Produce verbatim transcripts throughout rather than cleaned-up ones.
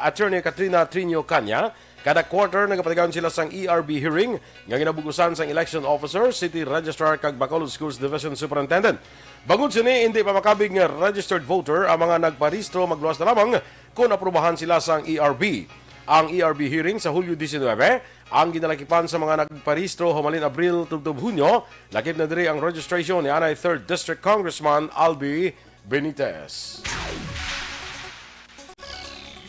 Attorney Katrina Trinio Canya, kada quarter nagapatigayon sila sang E R B hearing nga ginabug-usan sang election officer, city registrar, kag Bacolod Schools Division Superintendent. Bangod sini, hindi pa makabig nga registered voter ang mga nagparehistro, magluwas na lamang kon aprubahan sila sang E R B. Ang E R B hearing sa Hulyo diecinuebe ang ginalakipan sa mga nagparehistro humalin Abril tubtob Hunyo. Lakip na diri ang registration ni anay Third District Congressman Albi Benitez.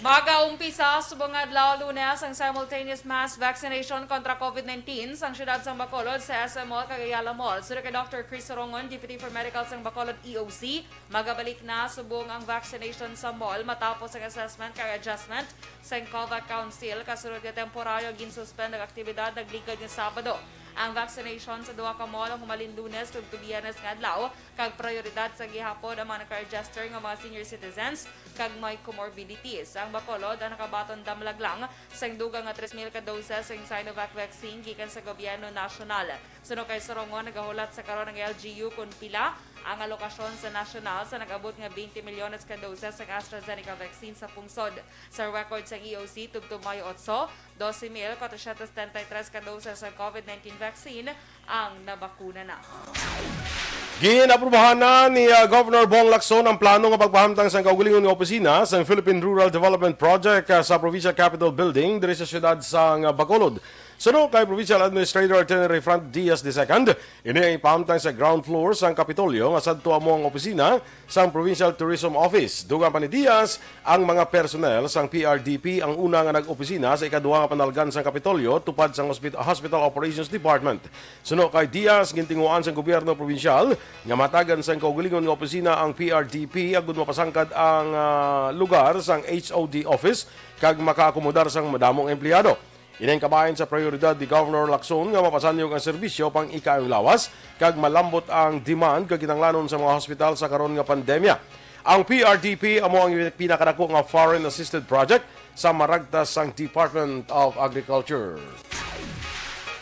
Magaumpisa subong nga adlaw Lunes ang simultaneous mass vaccination kontra COVID nineteen sang siyudad sang Bacolod sa S M Mall kag Ayala Mall. Suno kay Doctor Chris Sorongon, Deputy for Medical sang Bacolod E O C, magabalik na subong ang vaccination sa mall matapos ang assessment kag adjustment sang COVAC Council. Kasunod nga temporaryo ginsuspend ang aktibidad nagligad nga Sabado. Ang vaccination sa duha ka mall ang humalin Lunes tubtob Biyernes nga adlaw, kag prioridad sa gihapon ang mga naka-register nga mga senior citizens kag may comorbidities. Ang Bacolod ang nakabaton damlag lang sang dugang nga tres mil ka doses sang Sinovac vaccine gikan sa gobyerno nasyonal. Suno kay Sorongon, nagahulat sa karon ang L G U kon pila ang alokasyon sa nasyonal sa nag-abot nga twenty milyones ka doses sang AstraZeneca vaccine sa pungsod. Sa record sang E O C, tubtob Mayo otso, doce mil cuatrocientos setenta y tres ka doses sang COVID nineteen vaccine ang nabakuna na. Ginaprubahan na ni, ah, Governor Bong Lacson ang plano nga pagpahamtang sang kaugalingon nga opisina sang Philippine Rural Development Project, ah, sa Provincial Capitol Building diri sa siyudad sang, ah, Bacolod. Suno kay Provincial Administrator Attorney Refrant Diaz the second, ini ang ipahamtang sa ground floor sang Kapitolyo nga sadto amo ang opisina sang Provincial Tourism Office. Dugang pa ni Diaz, ang mga personnel sang P R D P ang una nga nag-opisina sa ikaduha nga panalgan sang Kapitolyo tupad sang Hospit-, Hospital Operations Department. Suno kay Diaz, gintinguhaan sang gobyerno probinsyal nga matagan sang kaugalingon nga opisina ang P R D P agud mapasangkad ang, ah, lugar sang H O D office kag makaakomodar sang madamo nga empleyado. Ini ang kabahin sa prioridad ni Governor Lacson nga mapasanyog ang serbisyo pang-ikaayong lawas kag malambot ang demand kag kinahanglanon sa mga hospital sa karon nga pandemya. Ang P R D P amo ang pinakadako nga foreign assisted project sa maragtas sang Department of Agriculture.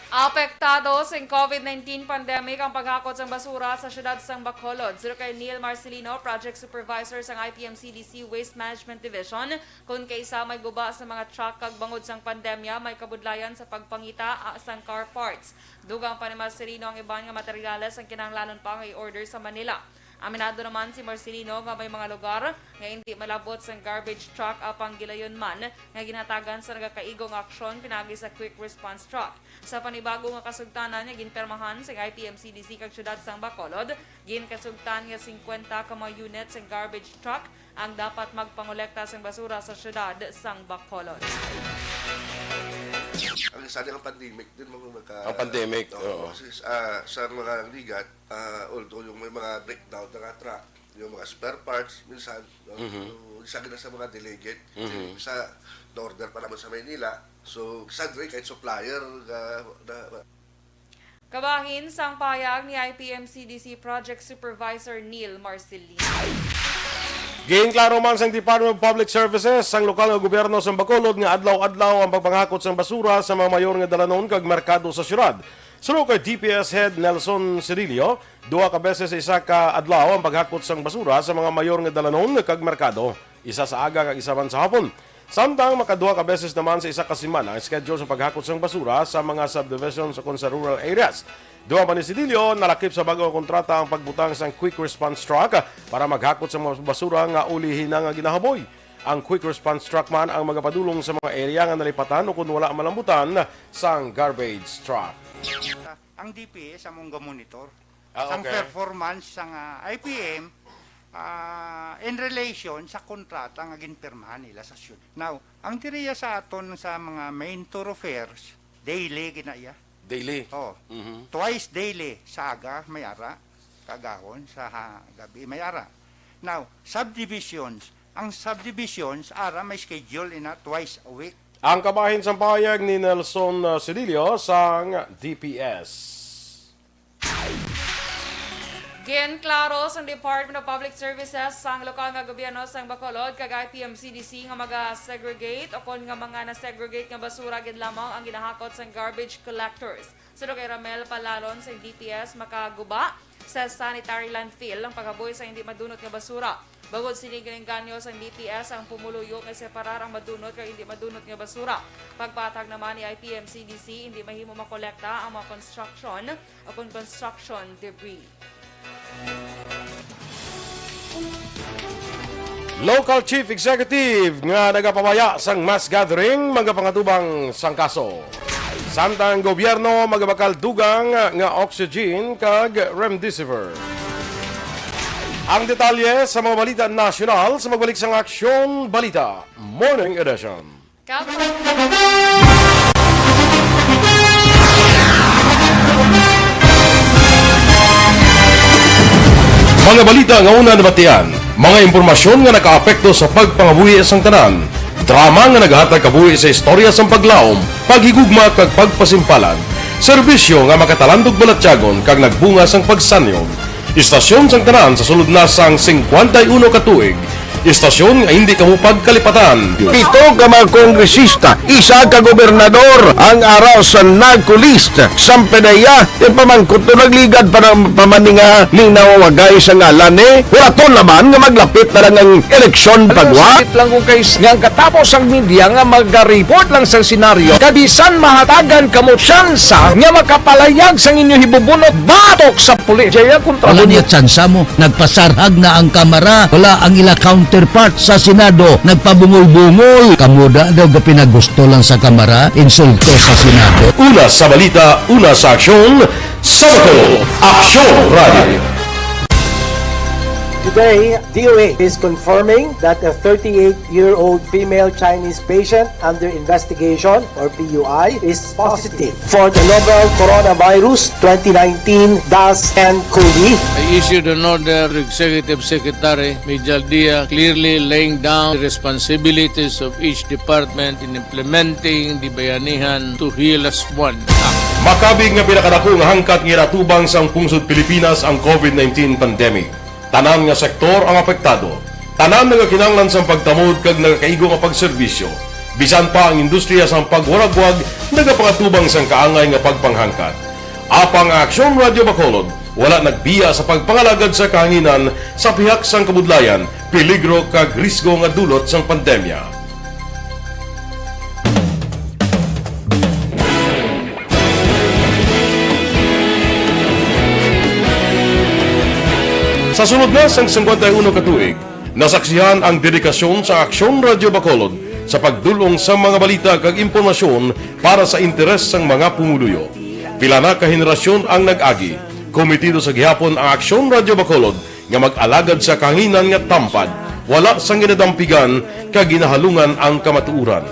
Apektado sing COVID nineteen pandemic ang paghakot sang basura sa siyudad sang Bacolod. Suno kay Neil Marcelino, Project Supervisor sang I P M C D C Waste Management Division, kon kaisa may guba sa mga truck kag bangod sang pandemya, may kabudlayan sa pagpangita, ah, sang car parts. Dugang pa ni Marcelino, ang iban nga materyales ang kinahanglanon pa nga i-order sa Manila. Aminado naman si Marcelino nga may mga lugar nga indi malabot sang garbage truck apang gilayon man nga ginhatagan sa nagakaigo nga aksyon pinaagi sa quick response truck. Sa panibago nga kasugtanan nga ginpirmahan sang I P M C D C kag siyudad sang Bacolod, ginkasugtan nga singkwenta ka mga unit sang garbage truck ang dapat magpangolekta sang basura sa siyudad sang Bacolod. Ang isa ang pandemic din, mga maka-, Ang pandemic, oo, oo. Kasi, ah, sa mga ligat, ah, although yung may mga breakdown na nga truck, yung mga spare parts, minsan, no, Mhm. yung isa gina sa mga delegate, Mhm. sa order pa naman sa Maynila. So, sa gray, kahit supplier, ah, na, Kabahin sang pahayag ni I P M C D C Project Supervisor Neil Marcelino. Ginklaro man sang Department of Public Services sang lokal nga gobyerno sa Bacolod nga adlaw-adlaw ang pagpangakot sang basura sa mga mayor nga dalanon kag merkado sa siyudad. Suno kay D P S Head Nelson Cirillo, duha ka beses sa isa ka adlaw ang paghakot sang basura sa mga mayor nga dalanon kag merkado, isa sa aga kag isa man sa hapon. Samtang makaduha ka beses naman sa isa ka semana ang schedule sa paghakot sang basura sa mga subdivisions ukon sa rural areas. Dugang pa ni Cirillo, nalakip sa bag-o nga kontrata ang pagbutang sang quick response truck para maghakot sa mga basura nga uli hina nga ginahaboy. Ang quick response truck man ang magapadulong sa mga area nga nalipatan ukon wala malambutan sang garbage truck. Ang D P S among gamonitor Ah, sang okay. performance sang, ah, I P M, ah, in relation sa kontrata nga ginpirmahan nila sa siyudad. Now, ang diriya sa aton sa mga main thoroughfares, daily gina iya. Daily? Oh. Mhm. Twice daily, sa aga may ara, kagahon, sa ha-, gabi may ara. Now, subdivisions, ang subdivisions ara may schedule ina twice a week. Ang kabahin sang pahayag ni Nelson, uh, Cedillo sang D P S. Ginklaro sang Department of Public Services sang lokal nga gobyerno sang Bacolod kag I P M C D C nga maga-segregate o kon nga mga na-segregate nga basura gid lamang ang ginahakot sang garbage collectors. Suno kay Ramel Palalon sang D P S, makaguba sa sanitary landfill ang paghaboy sa hindi madunot nga basura. Bangod sini, ginengganyo sang D P S ang pumuluyo nga separar ang madunot kag hindi madunot nga basura. Pagpatag naman ni I P M C D C, hindi mahimo makolekta ang mga construction o kon construction debris. Local Chief Executive nga nagapamaya sang mass gathering magapangatubang sang kaso. Samtang gobyerno magabakal dugang nga oxygen kag remdesivir. Ang detalye sa mga balita nasyonal sa magbalik sang Aksyon Balita Morning Edition. Kag Mga balita nga una nabatian, mga impormasyon nga nakaapekto sa pagpangabuhi sang tanan, drama nga nagahatag kabuhi sa istorya sang paglaom, paghigugma kag pagpasimpalan, serbisyo nga makatalandog balatyagon kag nagbunga sang pagsanyog. Istasyon sang tanan sa sulod na sang singkwenta y uno ka tuig. Istasyon nga hindi kamo pagkalipatan. Pito ka mga kongresista, isa ka gobernador ang ara sa narco list. Sampanaya, ipamangkot to, nagligad pa na pa man ni nga ning nawawagay sa ngalan ni. Hulaton naman nga maglapit na lang ang eleksyon, pagwa. Sakit lang kung kay s-, nga ang katapos ang media nga maga-report lang sang senaryo, kabisan mahatagan kamo tsansa nga makapalayag sang inyo hibubunot batok sa pulis. Jaya kontra. Wala niya tsansa mo. Nagpasarhag na ang Kamara. Wala ang ila counterpart sa Senado. Nagpabungol-bungol. Kamo da daw gapinagusto lang sa Kamara. Insulto sa Senado. Una sa balita, una sa aksyon, sa Bacolod, Aksyon Radio. Today, D O H is confirming that a thirty-eight-year-old female Chinese patient under investigation, or P U I, is positive for the novel Coronavirus twenty nineteen dash ten COVID. I issued an order to Executive Secretary Mijal Dia, clearly laying down the responsibilities of each department in implementing the Bayanihan to Heal Us One Act. Makabig nga pinakadako nga hangkat nga ginatubang sang pungsod Pilipinas ang COVID nineteen pandemic. Tanan nga sektor ang apektado. Tanan nagakinahanglan sang pagtamod kag nagakaigo nga pagserbisyo. Bisan pa ang industriya sang pagwaragwag nagapangatubang sang kaangay nga pagpanghangkat. Apang ang Aksyon Radio Bacolod wala nagbiya sa pagpangalagad sa kahanginan sa pihak sang kabudlayan, peligro kag risgo nga dulot sang pandemya. Sa sulod na sang singkwenta y uno ka tuig, nasaksihan ang dedikasyon sa Aksyon Radio Bacolod sa pagdul-ong sa mga balita kag impormasyon para sa interes sang mga pumuluyo. Pila na ka henerasyon ang nag-agi. Komitido sa gihapon ang Aksyon Radio Bacolod nga mag-alagad sa kahanginan nga tampad, wala sang ginadampigan kag ginahalungan ang kamatuoran.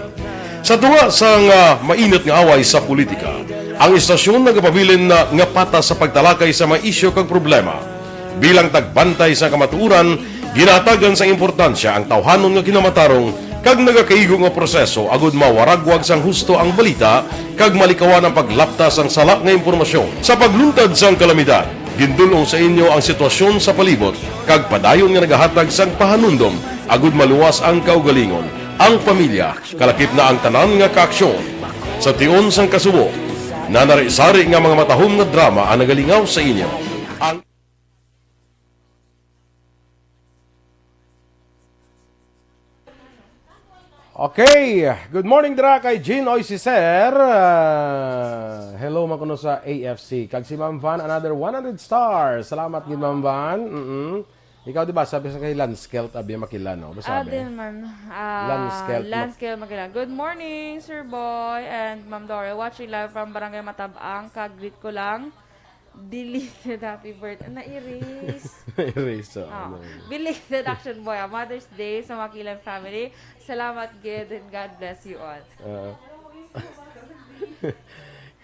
Sa tunga sang, ah, mainit nga away sa politika, ang istasyon nagapabilin na nga patas sa pagtalakay sa mga isyu kag problema. Bilang tagbantay sa kamatuoran, ginahatagan sang importansya ang tawhanon nga kinamatarong kag nagakaigo nga proseso agud mawaragwag sang husto ang balita kag malikawan ang paglapta sang sala nga impormasyon. Sa pagluntad sang kalamidad, gindul-ong sa inyo ang sitwasyon sa palibot kag padayon nga nagahatag sang pahanumdom agud maluwas ang kaugalingon, ang pamilya, kalakip na ang tanan nga kaaksyon. Sa tion sang kasubo, nanari-sari nga mga matahom nga drama ang nagalingaw sa inyo. Ang Okay. Good morning dira kay Jean Oy, si Sir. Ah, hello man kuno sa A F C. Kag si Ma'am Van, another one hundred stars. Salamat gid, Ma'am Van. Mm-mm. Ikaw, di ba, sabi sa kay Lance Kelt, abi makila, no? Basta, Ah, abi. din man. Ah, Lance Kelt, Lance Kelt makila. Good morning, Sir Boy and Ma'am Dore. Watching live from Barangay Matabang. Kag greet ko lang Belated happy birthday. Na-erase. Erase, oh, Ah, ano. Belated Action Boy, ah, Mother's Day sa Makilan family. Salamat gid and God bless you all. Ah.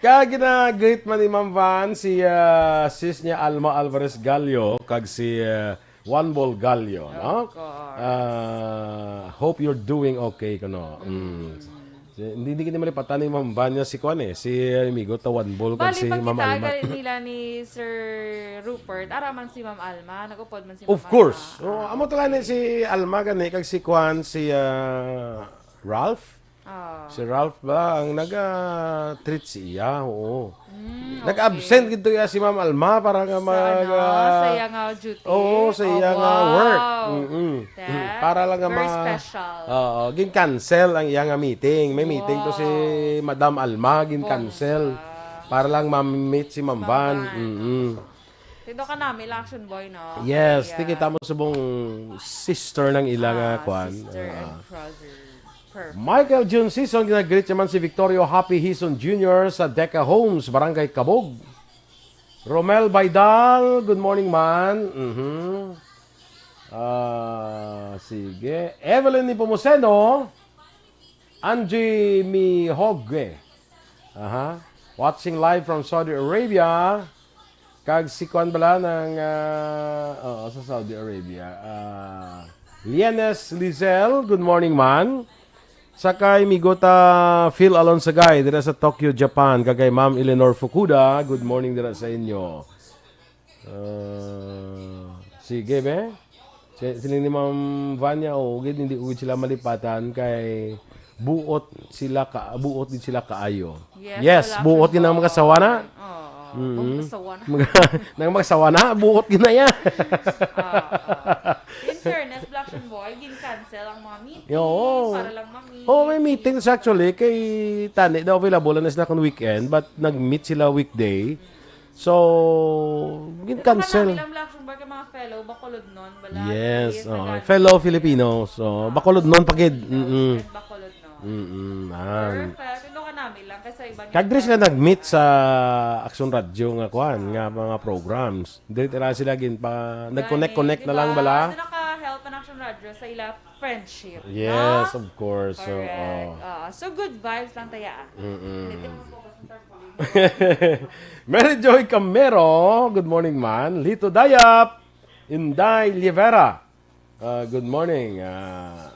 Kag gina-greet man ni Ma'am Van si, ah, sis niya Alma Alvarez Gallo kag si, ah, Juan Bol Gallo, no? Of course. Ah, hope you're doing okay, kuno. Mm. Si, hindi, hindi kita malipatan ni Ma'am Van niya si kuan eh, si amigo ta Juan Bol kag Bali, si Ma'am pagkita Alma. Gali nila ni Sir Rupert, ara man si Ma'am Alma, nag-upod man si Ma'am Alma. Of course. Oh, Ah, amo to gani okay. Si Alma gani kag si kuan, si, ah, Ralph. Ah. Si Ralph ba ang naga-treat siya? Oo. Mm, Nag-absent okay. gid to iya si Ma'am Alma para nga Sa, mag, ano, ah, sa iya nga duty? Oo, sa iya Oh, nga work. wow. Mm-mm. That, Para lang nga very ma- special. Oo, gin-cancel ang iya nga meeting. May meeting to si Wow. Madam Alma, gin-cancel. Bongga. Para lang ma-meet si Ma'am Ma'am Van. Van, Mm-mm. oo. Tindo ka namin, Action Boy, no? Yes, Kaya, tikita mo subong sister ng ila nga ah, kwan. sister Ah. and brother. Perfect. Michael June Season, ginag-greet naman si Victorio Happy Hison Junior sa Deca Homes, Barangay Cabog. Romel Baidal, good morning, man. Mhm. Ah, sige. Evelyn Nepomuceno, Angie Mihogue. Aha. Watching live from Saudi Arabia. Kag si Kwan bala ng, ah, oo, sa Saudi Arabia. Ah, Lienes Lizel, good morning, man. Sa kay Migota Phil Alonsagay, dira sa Tokyo, Japan. Kag kay Ma'am Eleanor Fukuda, good morning dira sa inyo. Ah, sige, be. Si-, siling ni Ma'am Vanya, "Oo, gid, hindi ko gid sila malipatan kay buot sila ka, buot gid sila kaayo." Yes, Yes, wala buot akong gid ang mga buot. sawana. Oo, Mm. mga sawana. Mga, nang mga sawana, buot gid na yan. Oo. In fairness, Black Boy, gin-cancel ang mga meeting Yo. para lang ma-meet. Oh, may meetings actually kay tani daw available na sila kung weekend, but nag-meet sila weekday. So, gin-cancel. Pero kanami lang, Black Shumbar, kay mga fellow Bacolodnon, bala, Yes, Filipinos, oh, Tagalog, fellow Filipinos. So, Bacolodnon pa gid. Filipinos Mm-mm. and Bacolodnon. Mm-mm, ah. Perfect. Ito kanami lang, kay sa iba Kag diri sila nag-meet sa Action Radio nga kuan, nga mga programs. Diri ra sila gin pa, nag-connect-connect Gani, na lang di ba? bala. Ano naka-help ang Action Radio sa ila friendship, Yes, no? of course. So, Correct. oh. Ah, so, good vibes lang, taya, ah. Mm-mm. Hindi mo focus sa tarpaulin. Mary Joy Camero, good morning, man. Lito Dayap, Inday Livera, ah, good morning. Ah,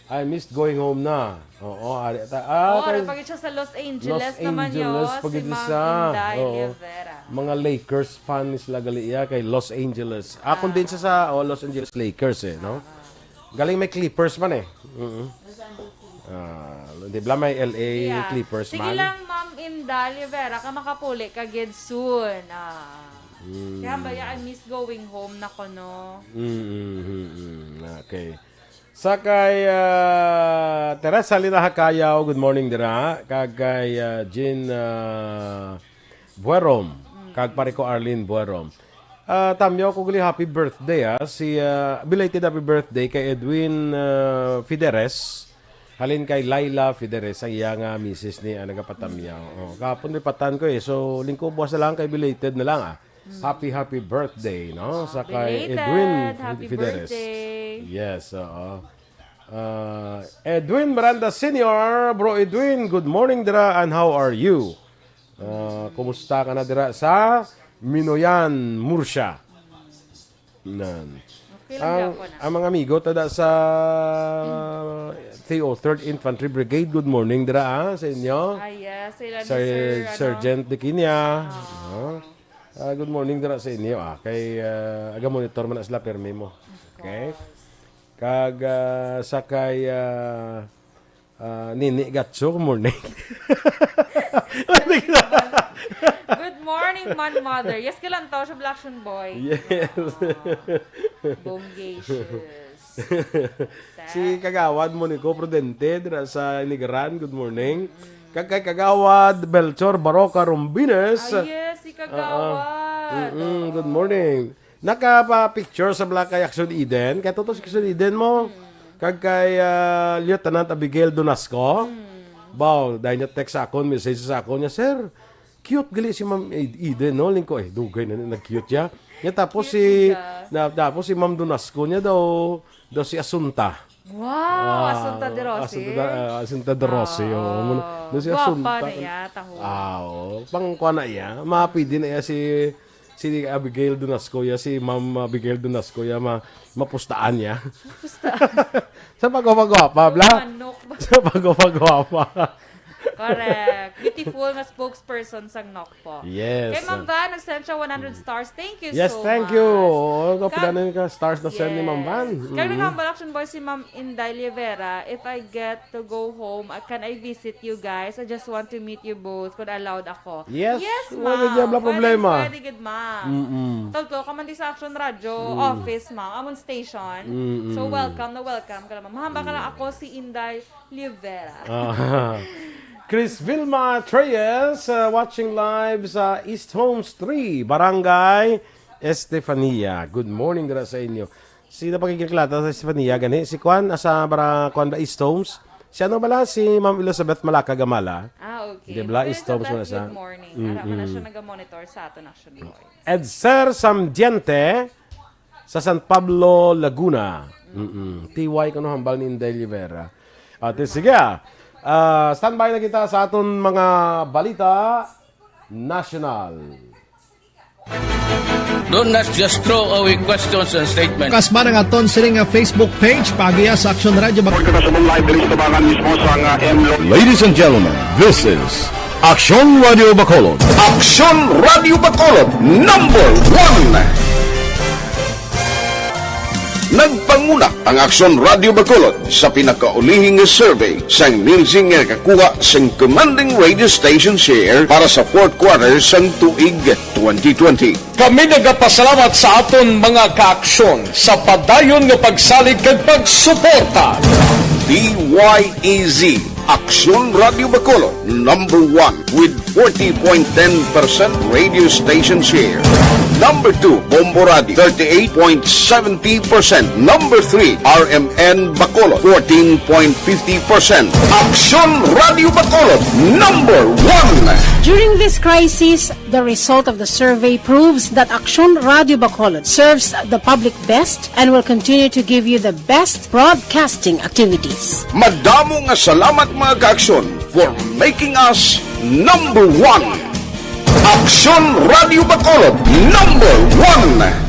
I missed going home na. Oo, ari ta. Ah, Oh, kay ari pa gid siya sa Los Angeles Los naman, Angeles yo, pa si gid Ma'am siya. Inday Oo. Livera. Mga Lakers fan ni sila gali iya kay Los Angeles. Akon Ah. din siya sa, oh, Los Angeles Lakers eh, no? Ah. Galing may Clippers man eh. Mm-mm. Ah, di ba may L A Yeah. Clippers Sige man? lang, Ma'am Inday Livera, ka makapuli ka gid soon. Ah. Mm. Kaya ba, yeah, I miss going home na ko, no? Mm, mm, mm, mm. Okay. Sa kay, ah, Teresa Lina Hakayaw, good morning dira. Kag kay, ah, Jean, ah, Buerom, Mm. kag pare ko Arlene Buerom. Ah, tamyaw ko gali happy birthday, ah. Si, ah, belated happy birthday kay Edwin, ah, Fideres. Halin kay Laila Fideres, ang iya nga misis ni, ah, nagapatamyaw. Oh, kahapon may patan ko eh. So, lingko buwas na lang kay belated na lang, ah. Mm. Happy, happy birthday, no? Ah, Sa kay belated. Edwin Happy Fideres. birthday. Yes, oo. Ah, Edwin Miranda Senior, Bro Edwin, good morning dira and how are you? Ah, kumusta ka na dira sa Minoyan, Murcia? Nan. Okay lang Ang, gyapon, ah. ang mga amigo tada sa T O, Third Infantry Brigade, good morning dira, ah, sa inyo. Ah, yes, sila ni Sir, Sir, ano? Sergeant Diquinia. Ah. Ah. Ah, good morning dira sa inyo, ah. Kay, ah, aga-monitor man na sila, permi mo. Of Okay? course. Kag, ah, sa kay, ah, ah, Nini Gatso, good morning. Good morning, man mother. Yes, kilantaw siya, Black Shun Boy. Yes. Ah, bonggacious. Si Kagawad Monico Prudente, dira sa Inigaran, good morning. Mm. Kag kay Kagawad Belchor Baroca Rombines. Ah, yes, si Kagawad. Oo. Mm-mm, good Oo. morning. Nakapa-picture sa Black Kay Action Eden. Kay totoo si Action Eden mo. Mm. Kag kay, ah, Lieutenant Abigail Donasco. Mm. Baw, dahil niya text sa akon, message sa akon niya, "Sir, cute gali si Ma'am Ed-, Eden, no?" Lingko, eh, dugay na, nag-cute siya. Niya, tapos Cute si, niya. na, tapos si Ma'am Donasco niya daw, daw si Asunta. Wow, Ah, Asunta de Rossi. Asunta da-, ah, Asunta de Rossi, Oo. oh. Muna, doon si Guwapa Asunta. na iya, taho. Ah, oo. Pang kuha na iya. Mapidi na iya si, si Abigail Donasco ya, si Ma'am Abigail Donasco ya, ma-, mapustaan niya. Pusta. Sa pagwapa-gwapa, bla. Manok ba? Sa pagwapa-gwapa. Correct. Beautiful nga spokesperson sang Nokpo. Yes. Kay Ma'am Van, nag-send siya one hundred stars. Thank you Yes, so thank much. you. Oo, Kag- kapilanan ka stars na send ni Ma'am Van. Yes. Kag Mm. nag-humble action boy si Ma'am Inday Rivera, "If I get to go home, uh, can I visit you guys? I just want to meet you both. Kung allowed ako." Yes, Yes, wala ma'am. gid diabla Pwede, problema. pwede gid, ma'am. Mm-mm. Tawag ko, kaman di sa Action Radio Mm. office, ma'am. Amon station. Mm-mm. So, welcome na welcome ka naman. Mahamba ka lang Mm. ako si Inday Rivera. Ah. Chris Vilma Treyes, uh, watching live sa East Homes three, Barangay Estefania. Good morning dira sa inyo. Sino pa kikilata sa Estefania gani? Si Kwan, asa bara, Kwan ba, East Homes? Si ano bala? Si Ma'am Elizabeth Malaka Gamala. Ah, okay. Di bala, Ma'am East Homes Elizabeth, mo na sa good morning. Ara, wala Mm-mm. siya naga-monitor sa aton Action Boy. Edser Samdiente sa San Pablo, Laguna. Mm-mm. T Y kuno hambal ni Inday Rivera. Ate, sige, ah. Ah, standby na kita sa aton mga balita national. Don't not just throw away questions and statements. Kasma nga aton sini nga Facebook page, paagiha sa Action Radio Bac- Report ka sa mong live diri sa tabangan mismo sa nga M Lo- Ladies and gentlemen, this is Action Radio Bacolod. Action Radio Bacolod, number one. Nagpanguna ang Action Radio Bacolod sa pinakaulihi nga survey sang Nielsen nga nakakuha sang commanding radio station share para sa fourth quarter sang tuig twenty twenty. Kami nagapasalamat sa aton mga kaaksyon sa padayon nga pagsalig kag pagsuporta. D Y E Z, Aksyon Radio Bacolod, number one with forty point ten percent radio station share. Number two, Bombo Radio, thirty-eight point seventy percent. Number three, R M N Bacolod, fourteen point fifty percent. Aksyon Radio Bacolod, number one. During this crisis, the result of the survey proves that Aksyon Radio Bacolod serves the public best and will continue to give you the best broadcasting activities. Madamo nga salamat, mga kaaksyon, for making us number one. Aksyon Radio Bacolod, number one.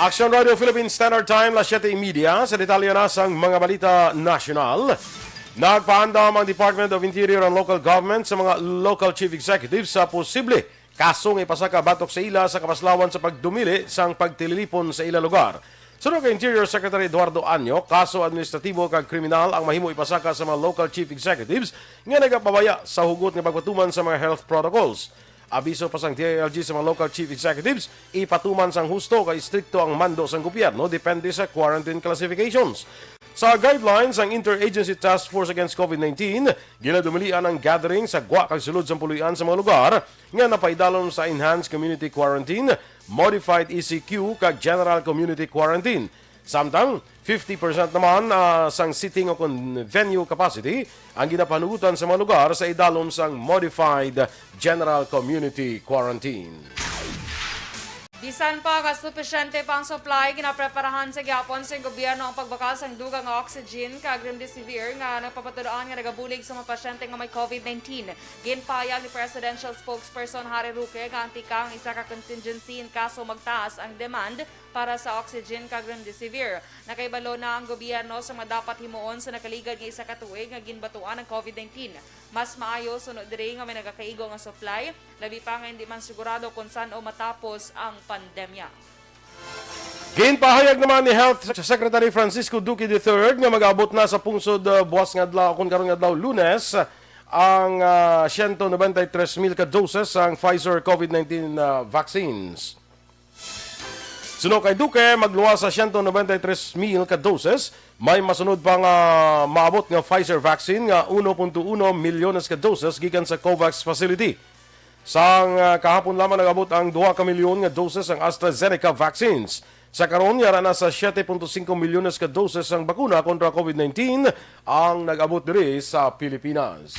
Action Radio Philippine Standard Time, las siete y media. Sa detalye na sang mga balita nasyonal, nagpaandam ang Department of Interior and Local Government sa mga local chief executives sa posible kaso nga ipasaka batok sa ila sa kapaslawan sa pagdumili sang pagtililipon sa ila lugar. Suno kay Interior Secretary Eduardo Año, kaso administratibo kag kriminal ang mahimo ipasaka sa mga local chief executives nga nagapabaya sa hugot nga pagpatuman sa mga health protocols. Abiso pa sang D I L G sa mga local chief executives, ipatuman sang husto kag istrikto ang mando sang gobyerno depende sa quarantine classifications. Sa guidelines sang Interagency Task Force Against COVID nineteen, ginadumilian ang gathering sa gwa kag sulod sang puloy-an sa mga lugar nga napaidalom sa Enhanced Community Quarantine, Modified E C Q, kag General Community Quarantine. Samtang fifty percent naman, ah, sang seating o kon venue capacity ang ginapanugutan sa mga lugar sa idalom sang Modified General Community Quarantine. Bisan pa nga supisyente pa ang supply, ginapreparahan sa gihapon sa gobyerno ang pagbakal sang dugang nga oxygen kag remdesivir nga nagpapatuloan nga nagabulig sa mga pasyente nga may COVID nineteen. Ginpahayag ni Presidential Spokesperson Harry Roque nga ang tikang isa ka contingency in kaso magtaas ang demand para sa oxygen kag remdesivir. Nakahibalo na ang gobyerno sa mga dapat himuon sa nakaligad nga isa ka tuig nga ginbatuan ang COVID nineteen. Mas maayo suno diri nga may nagakaigo nga supply, labi pa nga hindi man sigurado kon san-o matapos ang pandemya. Ginpahayag naman ni Health Secretary Francisco Duque the third nga mag-abot na sa pungsod, uh, buwas nga adlaw, kon karon nga adlaw, Lunes, ang, uh, siyento nobenta y tres mil ka doses sang Pfizer COVID nineteen, uh, vaccines. Suno kay Duque, magluwas sa siyento nobenta y tres mil ka doses, may masunod pa nga maabot nga Pfizer vaccine nga uno punto uno milyones ka doses gikan sa COVAX facility. Sang, ah, kahapon lamang nag-abot ang duha ka milyon nga doses ang AstraZeneca vaccines. Sa karon, yara na sa siete punto singko milyones ka doses ang bakuna kontra COVID nineteen ang nag-abot diri sa Pilipinas.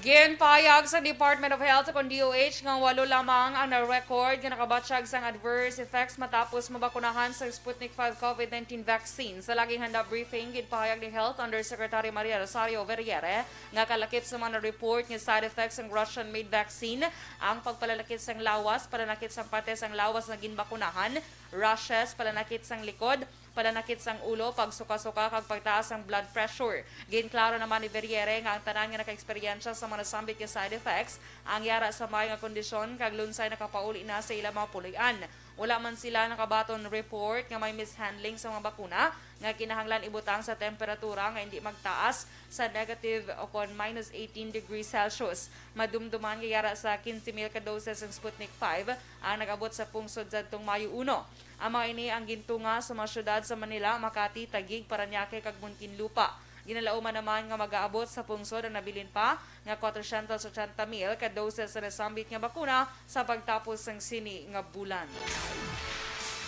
Ginpahayag sa Department of Health o kon D O H nga walo lamang ang na-record nga nakabatyag sang adverse effects matapos mabakunahan sa Sputnik five COVID nineteen vaccine. Sa laging handa briefing, ginpahayag ni Health Undersecretary Maria Rosario Verriere nga kalakip sa mga na-report nga side effects sang Russian-made vaccine, ang pagpalanakit sang lawas, palanakit sang pate sang lawas nga ginbakunahan, rashes, palanakit sang likod, palanakit sang ulo, pagsuka-suka, kag pagtaas sang blood pressure. Ginklaro naman ni Verriere nga ang tanan nga naka-eksperyensya sa mga nasambit nga side effects ang yara sa maayo nga kondisyon kag lunsay nakapauli na sa ila mga puloy-an. Wala man sila nakabaton report nga may mishandling sa mga bakuna nga kinahanglan ibutang sa temperatura nga indi magtaas sa negative o kon minus eighteen degrees Celsius. Madumduman nga yara sa quince mil ka doses sang Sputnik five ang nag-abot sa pungsod sadtong Mayo uno. Ang mga ini ang gintunga sa mga syudad sa Manila, Makati, Taguig, Parañaque, kag Muntinlupa. Ginalauman naman nga mag-aabot sa pungsod ang nabilin pa nga kwatrosyentos otsenta mil ka doses sa nasambit nga bakuna sa pagtapos sang sini nga bulan.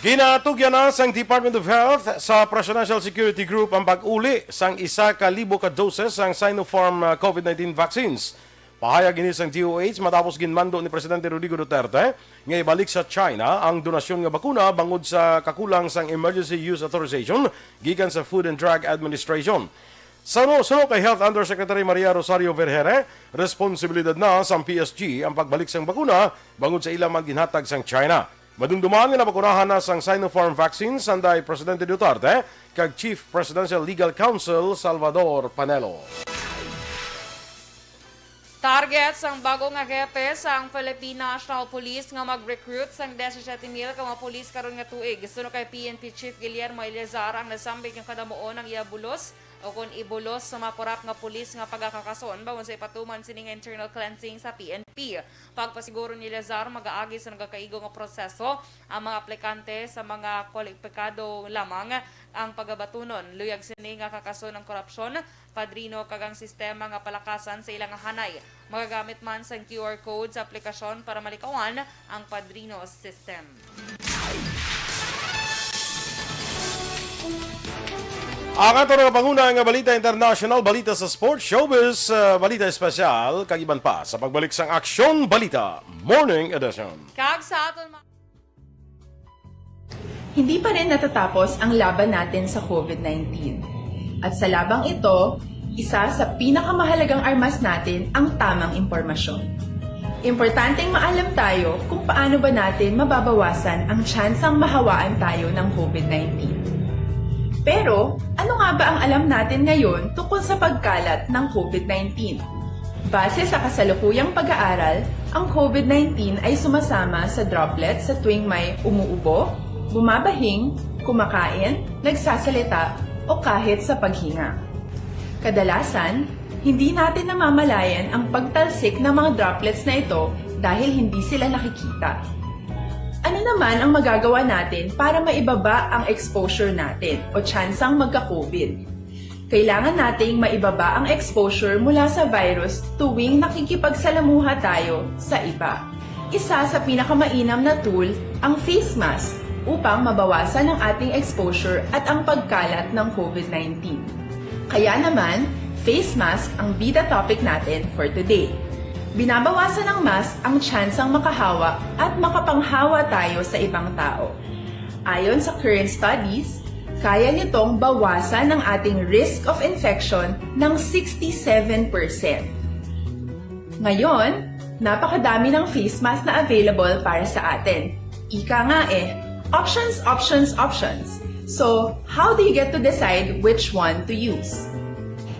Ginatugyan na sang Department of Health sa Presidential Security Group ang pag-uli sang isa ka libo ka doses sang Sinopharm uh, COVID nineteen vaccines. Pahayag ini sang D O H matapos ginmando ni Presidente Rodrigo Duterte nga ibalik sa China ang donasyon nga bakuna bangod sa kakulang sang Emergency Use Authorization gikan sa Food and Drug Administration. Suno, suno kay Health Undersecretary Maria Rosario Vergere, responsibilidad na sang P S G ang pagbalik sang bakuna bangod sa ila man ginhatag sang China. Madumduman nga nabakunahan na sang Sinopharm vaccine sanday Presidente Duterte kag Chief Presidential Legal Counsel Salvador Panelo. Target sang bago nga hepe sang Philippine National Police nga mag-recruit sang disisiete mil ka mga pulis karon nga tuig. Suno kay P N P Chief Guillermo Eleazar, ang nasambit nga kadamuon ang iya bulos o kon ibulos sa mga korap nga pulis nga pagakakason bangod sa ipatuman sini nga internal cleansing sa P N P. Pagpasiguro ni Eleazar, magaagi sa nagakaigo nga proseso ang mga aplikante sa mga kwalipikado lamang ang pagabatunon. Luyag sini nga kakason ang korupsyon, padrino kag ang sistema nga palakasan sa ilang hanay. Magagamit man sang Q R code sa aplikasyon para malikawan ang padrino system. Ang ato nga panguna nga balita international, balita sa sports, showbiz, uh, balita espesyal, kag iban pa sa pagbalik sang Aksyon Balita Morning Edition. Kag sa aton ma- Hindi pa rin natatapos ang laban natin sa COVID nineteen. At sa labang ito, isa sa pinakamahalagang armas natin ang tamang impormasyon. Importanteng maalam tayo kung paano ba natin mababawasan ang tsansang mahawaan tayo ng COVID nineteen. Pero, ano nga ba ang alam natin ngayon tungkol sa pagkalat ng COVID nineteen? Base sa kasalukuyang pag-aaral, ang COVID nineteen ay sumasama sa droplets sa tuwing may umuubo, bumabahing, kumakain, nagsasalita, o kahit sa paghinga. Kadalasan, hindi natin namamalayan ang pagtalsik ng mga droplets na ito dahil hindi sila nakikita. Ano naman ang magagawa natin para maibaba ang exposure natin o tsansang magka-COVID? Kailangan nating maibaba ang exposure mula sa virus tuwing nakikipagsalamuha tayo sa iba. Isa sa pinakamainam na tool ang face mask upang mabawasan ang ating exposure at ang pagkalat ng COVID nineteen. Kaya naman, face mask ang bida topic natin for today. Binabawasan ng mask ang tsansang makahawa at makapanghawa tayo sa ibang tao. Ayon sa current studies, kaya nitong bawasan ang ating risk of infection ng sixty-seven percent. Ngayon, napakadami ng face mask na available para sa atin. Ika nga eh, options, options, options. So, how do you get to decide which one to use?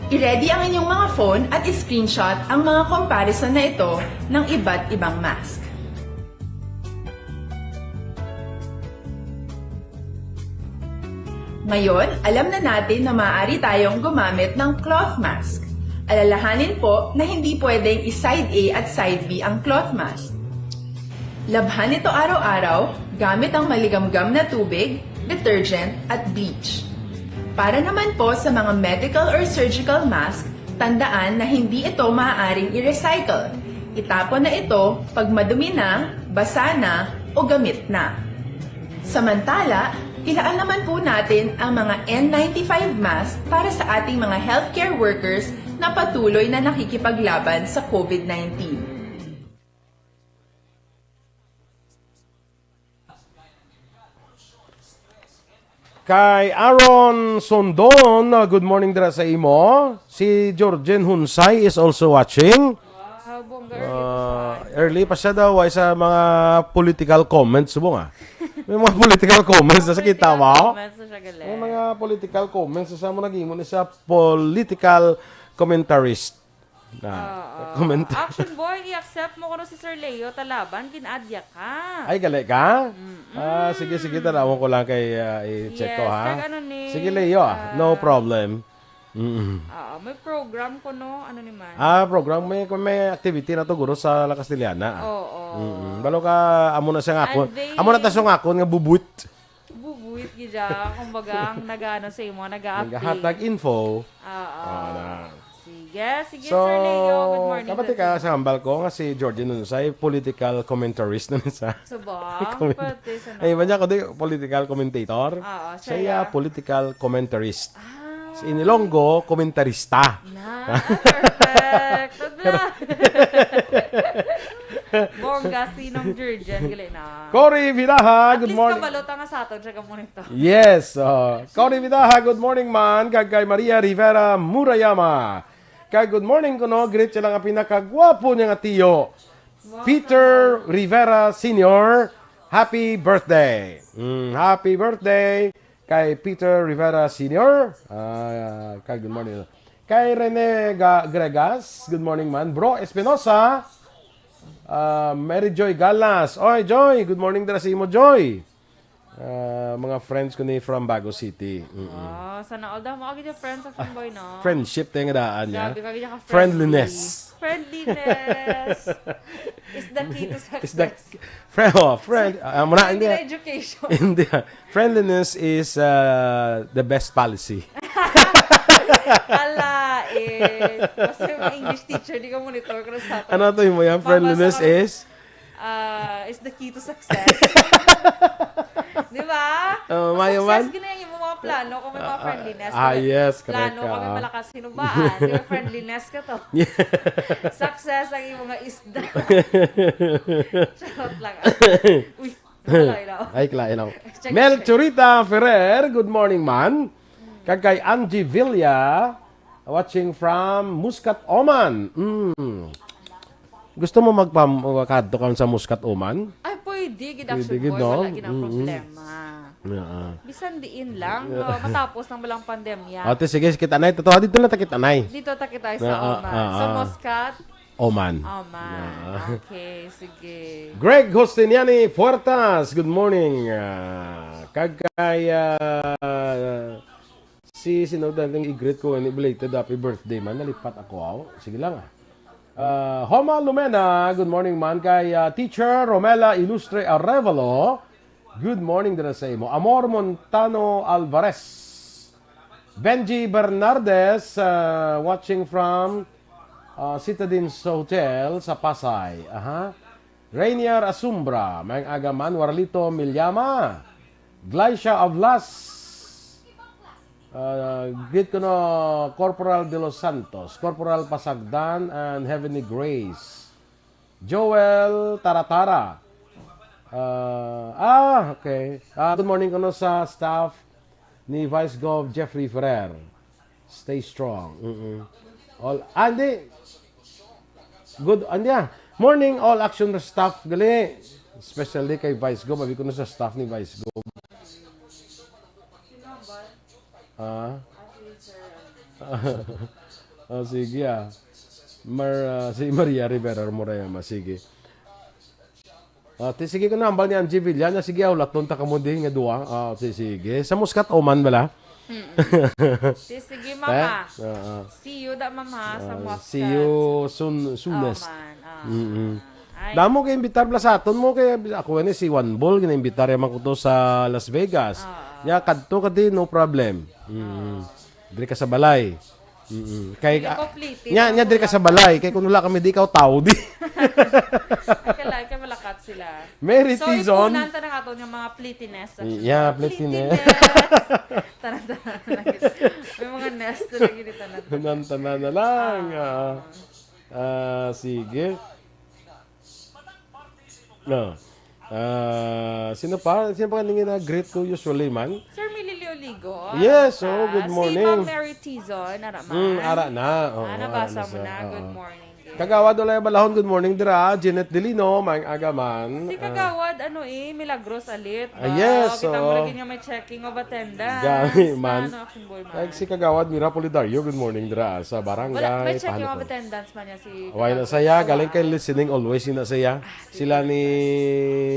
I-ready ang inyong mga phone at i-screenshot ang mga comparison na ito ng iba't ibang mask. Ngayon, alam na natin na maaari tayong gumamit ng cloth mask. Alalahanin po na hindi pwedeng i-side A at side B ang cloth mask. Labhan ito araw-araw gamit ang maligamgam na tubig, detergent, at bleach. Para naman po sa mga medical or surgical mask, tandaan na hindi ito maaaring i-recycle. Itapon na ito pag madumi na, basa na, o gamit na. Samantala, ilaan naman po natin ang mga N ninety-five mask para sa ating mga healthcare workers na patuloy na nakikipaglaban sa COVID nineteen. Kay Aaron Sondon, uh, good morning dira sa imo. Si Georgine Hunsay is also watching. Wow, bongga, early pa siya. Uh, early pa siya daw, ay sa mga political comments, subong, ah. May mga political comments na sa kita mo. Political comments na siya, gali. May mga political comments na sa mo, nag-ingon na siya political commentarist. Na, oo, comment. Action boy, i-accept mo kuno si Sir Leo Talaban, gin-add ya ka. Ay, gali ka? Mm-mm. Ah, sige, sige, tanawon ko lang kay, ah, i-check ko, yes, ha? Kag ano ni, sige, Leo, ah, no, ah, problem. Mm-mm. Oo, may program kuno, ano ni man? Ah, program, may, may activity na to, guro, sa La Castellana, ah. Oo. Mm-mm. Balo ka, amo na siya nga akon. Unveil. Amo na ta siya nga akon nga bubuit. Bubuit gid siya, kumbaga, ang nag-aano sa imo, nag-a-update. Naghahatag info. Oo. Oo na. Sige, sige, so, Sir Leo. Good morning, kabati ka sa hambal ko nga si Georgine Hunsay, political commentarist na sa. So ba? Comment-, pwede siya, no? Ay, iba niya, kundi political commentator. Oo, siya, siya ya, political commentarist. Ah. Si Inilonggo, komentarista. Na, ah, perfect. Bongga, sinong Georgine, gali na. Cory Vidaha, good morning. At least kabalo ta nga sa aton siya ka-monitor. Yes, oh. Cory Vidaha, good morning, man. Kag kay Maria Rivera Murayama. Kag good morning kuno, greet siya lang ang pinakagwapo niya nga tiyo. Wow. Peter Rivera Senior, happy birthday. Mm, happy birthday kay Peter Rivera Senior. Ah, kay good morning. Kay Rene Ga-, Gregas, good morning, man. Bro Espinosa, ah, Mary Joy Galas. Oy, Joy, good morning dira sa imo, Joy. Ah, mga friends ko ni from Bago City. Mm-mm. Ah, sana all daw. Mga gid yung friends sa Fanboy, no? Friendship tayo nga daan niya. Grabe, kaya ka friendly. Friendliness. Friendliness is the key to success. Is the friend, oh, friend. Ah, muna, hindi. Hindi na education. Hindi. Friendliness is, uh, the best policy. Ala, eh. Basta yung mga English teacher, di ka monitor ko sa ato. Ano to yung mo yan? Friendliness is? Uh, is the key to success. Di ba? Oh, mayo man. Success, ginayan yung mga plano kung may mga friendliness. Ah, yes, correct. Plano kami, ah, malakas hinubaan. Di ba, friendliness ka to? Yeah. Success ang iyong mga isda. Charot lang. Uy. Ay, kalain ako. Check, check. Mel Churita Ferrer, good morning, man. Kag kay Angie Villa, watching from Muscat, Oman. Mm. Gusto mo magpam-, makadto ka sa Muscat, Oman? Ay, pwede gid, actually, boy. Pwede gid, no? Wala gid ang problema. Yeah. Bisan diin lang, no? Matapos nang balang pandemya. Ate, sige, kita na. Totoo, dito na ta kita na. Dito ta kita sa Oman. Sa Muscat. Oman. Oman. Ah. Okay, sige. Greg Justiniani Puertas, good morning. Ah, kag kay, ah, si sino daling i-greet ko, ni belated happy birthday man, nalipat ako, aw. Sige lang, ah. Ah, Homa Lumena, good morning man. Kay, ah, Teacher Romela Ilustre Arevalo, good morning dira sa imo. Amor Montano Alvarez. Benji Bernardes, uh, watching from, uh, Citadines Hotel sa Pasay. Aha. Rainier Asumbra, maayong aga man, Warlito Milyama, Glycia Avlas, uh, greet ko no, Corporal De Los Santos, Corporal Pasagdan, and Heavenly Grace. Joel Taratara. Ah, ah, okay. Ah, good morning kuno sa staff ni Vice Gov Jeffrey Ferrer. Stay strong. Mm-mm. All, ah, hindi. Good, ah, hindi, ah. Morning, all action staff, gali. Especially kay Vice Gov, abi ko na sa staff ni Vice Gov. Ah? Ah, sige, ah. Mar-, ah, si Maria Rivera Morayama, sige. Ah, ti, sige ko na, ambal ni Angie Villana. Sige, ah, ulaton ta kamo din nga duwa. Ah, ti, sige. Sa Muscat, Oman bala? Mm-mm. Ti, sige, mama. Eh? Ah, ah. See you, da, mama, sa Muscat. Ah, see you soon, soonest. Oman, ah. Mm-mm. Ay. Damo kay imbitar bala sa aton mo, kay ako ni si Juan Bol, ginaimbitar man ko to sa Las Vegas. Ah, ah. Nya, kadto ka di, no problem. Mm. Ah. Diri ka sa balay. Mm. Kay, dili ah, ko pliti, nya, nya, diri ka sa balay. Kay kung wala kami, di ka tao, di. Ay, kala, kay malakat sila. Mary Tizon. So, ipunan ta na ato nga mga plitiness. Yeah, plitiness. Plitiness. Tanan, tanan. May mga nest na lagi ni tanan. Nang tanan na lang. Ah, ah, sige. No. Ah, sino pa? Sino pa ning gina-greet ko usually man? Sir Mililio Ligo. Yes, Ano oh, ka? good Si morning. Ma'am Mary Tizon, ara man. Mm, ara na. Oo, Ah, ara nabasa na mo sa- na. oo. Good morning, dear. Kagawad Olay Balahon, good morning, dira. Jeanette Delino, maayong aga man. Si Ah, Kagawad, ano eh, Milagros Alit. Ah, yes, Kita mo oo. lagi niya may checking of attendance. Gani man. Ano, Action Boy man. Ay, si Kagawad Mira Polidario, good morning, dira sa barangay. Wala, may checking of Paano ko? attendance man niya si Why na Kagawad. saya? Wala. Galing kay listening always na saya. Sila ni